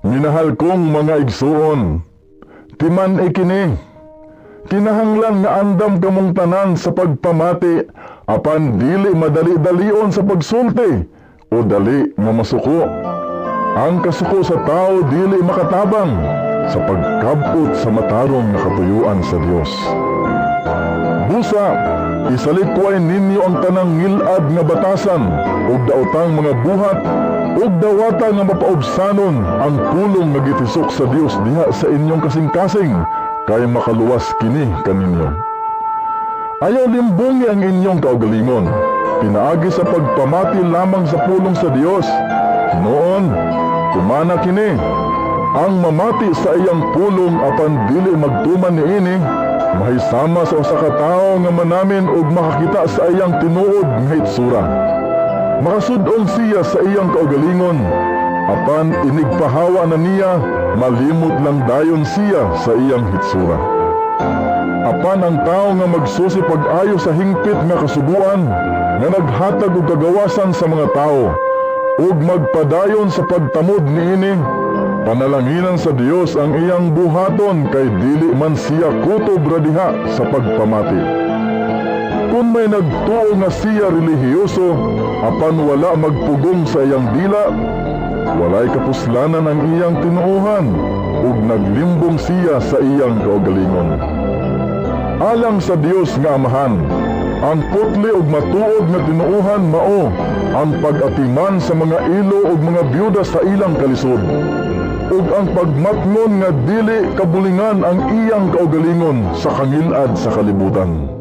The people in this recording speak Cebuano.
Minahal kong mga igsuon, timan-i kini. Kinahanglan nga andam kamong tanan sa pagpamati, apan dili madali-dalion sa pagsulti o dali nga masuko. Ang kasuko sa tao dili makatabang sa pagkabot sa matarong nga katuyuan sa Dios. Busa, isalikway ninyo ang tanang ngilad nga batasan ug daotang mga buhat ug dawata nga mapaubsanon ang pulong nga gitisok sa Dios diha sa inyong kasing-kasing, kay makaluwas kini kaninyo. Ayaw limbungi ang inyong kaugalingon pinaagi sa pagpamati lamang sa pulong sa Dios. Hinuon, tumana kini. Ang mamati sa iyang pulong apan dili magtuman niini mahisama sa usa ka tawo nga manamin ug makakita sa iyang tinuod nga hitsura. Makasud-ong siya sa iyang kaugalingon, apan inigpahawa na niya, malimot lang dayon siya sa iyang hitsura. Apan ang tao nga magsusi pag-ayo sa hingpit nga kasuguan nga naghatag og kagawasan sa mga tao ug magpadayon sa pagtamod niini, panalanginan sa Dios ang iyang buhaton, kay dili man siya kutob ra diha sa pagpamati. Kung may nagtuo nga siya relihiyoso apan wala magpugong sa iyang dila, walay kapuslanan ang iyang tinuohan ug naglimbong siya sa iyang kaugalingon. Alang sa Dios nga Amahan, ang putli ug matuod nga tinuohan mao ang pag-atiman sa mga ilo ug mga byuda sa ilang kalisod ug ang pagmatngon nga dili kabulingan ang iyang kaugalingon sa kangilad sa kalibutan.